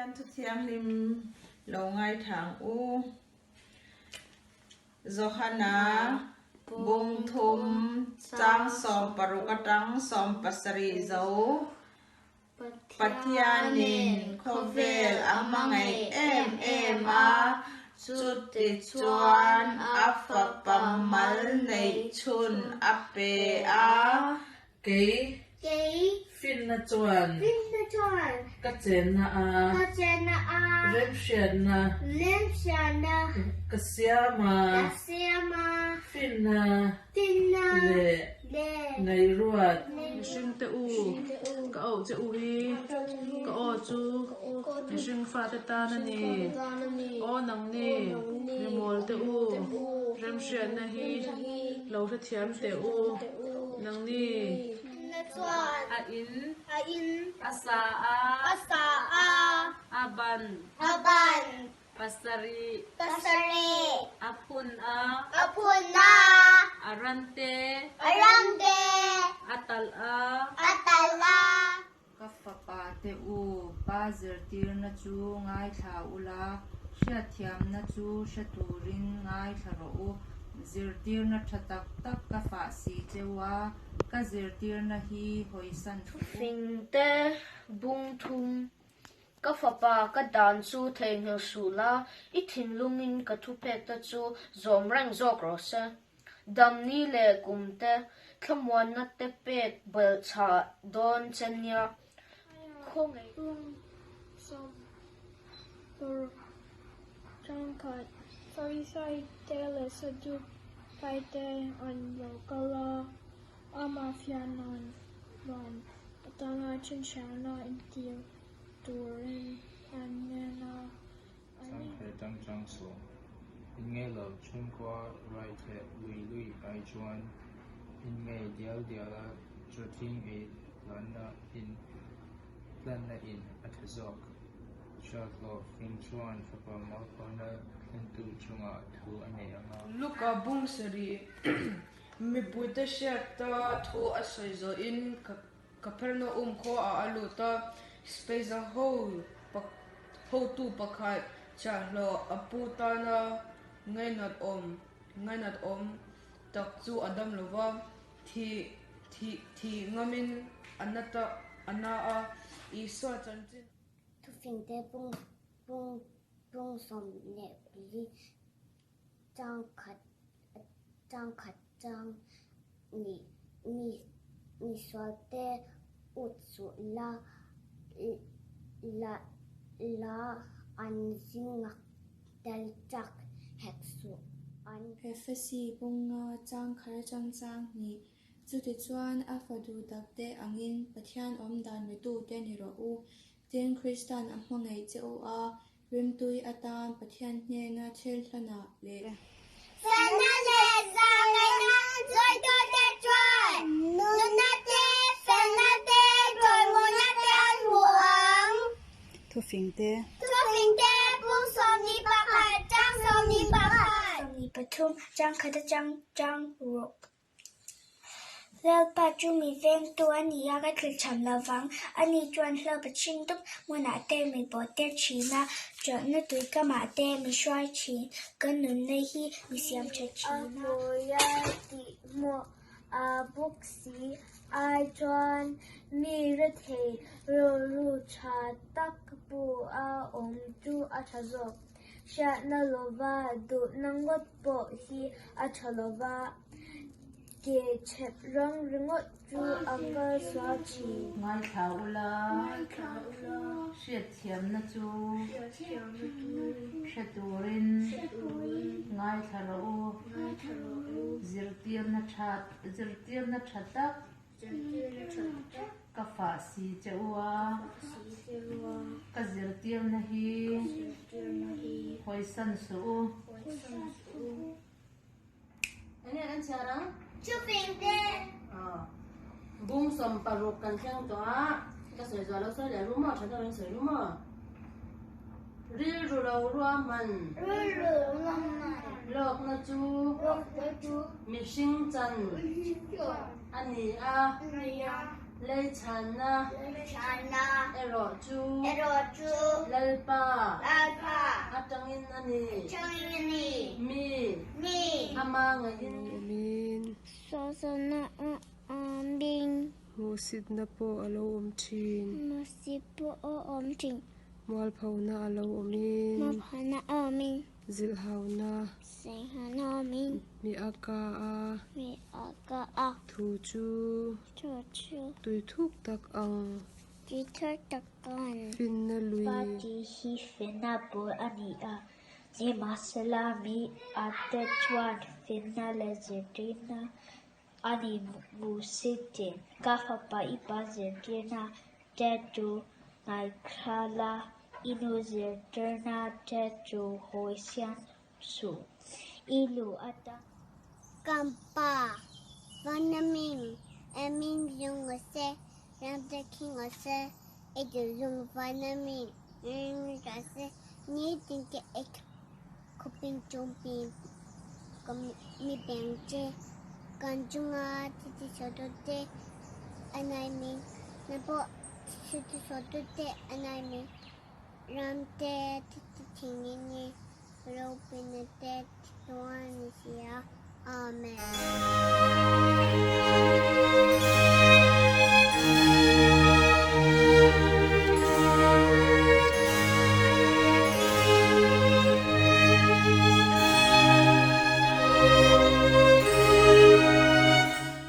Pathian thu thianghlim lo ngaithla ang u. Johana bung thum chang 16 atang 17 zo Pathianin khawvel a hmangaih em em a, chutichuan a Fapa mal neih chhun a pe a. Kei finna chuan ka chenna a remhriatna ka siam a, finna leh ngaihruat. Mihring te u, ka auh che u hi, ka aw chu mihring fate tan a ni. Aw nangni, mimawl te u, remhriatna hi lo hrethiam teh u, nangni. A in, a sa a, a ban. Pasarih. Pasarih. A phun a. A phun a. A ran te. A ran te. A talh a. A talh a. Ka fapa te u, pa zirtirna chu ngaithla ula, hriatthiamna chu hre turin ngaithla rawh u. Zirtirna tha tak tak ka fah si cheu a, ka zirtirna hi hawisan suh u. Thufingte bung thum Ka fapa, ka dan chu theihnghilh suh la, i thinlungin ka thupekte chu zawm reng zawk rawh se. Damni leh kumte thlamuanna te pek belh chhah dawn che nia. Khawngaih. Rum sawm paruk tangkhat Farisai te leh Sadukai te an lo kal a. Ama fiahna'n van atanga chhinchhiahna intir turin an ngen a. Changkhe chang chang suh. In ngei lo chhungkua rai theh lui lui ai chuan in ngei dial dial a chawthing ei hlanna in hlanna in a tha zawk. Hriathlawh fing chuan fapa mawlphawna thlentu chungah thu a nei ang a. Luka bung sarih Mipuite hriata thu a sawi zawhin Kapernaum khuaah a lut a, Spaza hotu pakhat chhiahhlawh a pu tana ngainat awm ngainat awm tak chu a dam lo va, thih thih thih ngamin a na ta a na a, Isua chanchin. Thufingte pung pung pung 14 Changkhat changkhat chang nih mi misualte ut suh la la la an zingak tel chak hek suh an. Efesi bunga changkhat atang chang hnih Chutichuan a fa duh takte angin Pathian awm dan betute ni rawh u. Tin, Kristan a hmangaih che u a, Rimtui atan Pathian hnena thil hlanah leh. Felna leh zahngaihna zawitute chuan nunna te, felna te, tawimawina te an hmu ang. Thufingte. Thufingte pung 21 chang 11. 13 chang khat atang chang ruk. Lalpa chu mi vengtu a ni a, ka thilchham lo vang. Ani chuan hlauh pa chin dup hmunah te mi pawh tir thin a, chawlhna tui kamah te mi hruai thin, ka nunna hi mi siam tha thin a. A hawia tih hmuh a bawk si ai chuan mi rethei rilru tha tak pu a awm chu a tha zawk. Hriatna lova duhna ngawt pawh hi a tha lova, ke chhep rang ringawt chu a kal sual thin. Ngaithla ula, hriatthiamna chu hre turin ngaithla rawh u, zirtirna tha zirtirna tha tak Ka fah si che u a, ka zirtirna hi hawisan suh u. Bung 60 kan thleng tawh a, ka sawi zual lo sawi leh ru maw, tha deuhin sawi ru maw. Rilru lo ruahman. Lawkna chu mihring chan a ni a. Leichhanna erawh chu Lalpa atangin a ni. Mi ama ngaihin. Hmuhsitna pawh a lo awm thin. Mualphona a lo awmin. Zilhhauna. Mi a ka a. Thu chu. Tui thuk tak ang. Finna lui. Party hi finna bul a ni a, nimahsela mi ate chuan finna leh zirtirna a ni Muhsitin ka fapa i pa zirtirna te chu ngaithla la, i nu zirtirna te chu hawi siam suh. I lu atang. Kan pa, vana ming, e ming zung rawh se, ram te khing rawh se, e duh zung vana ming, ring rawh se, nitin ke ek khawpin chungpin ka mi peng che, kan chunga thiti sawtute a nai min, na pawh thiti sawtute a nai min, ram te thiti thingin ni, ropina te thituan ni si a. Amen.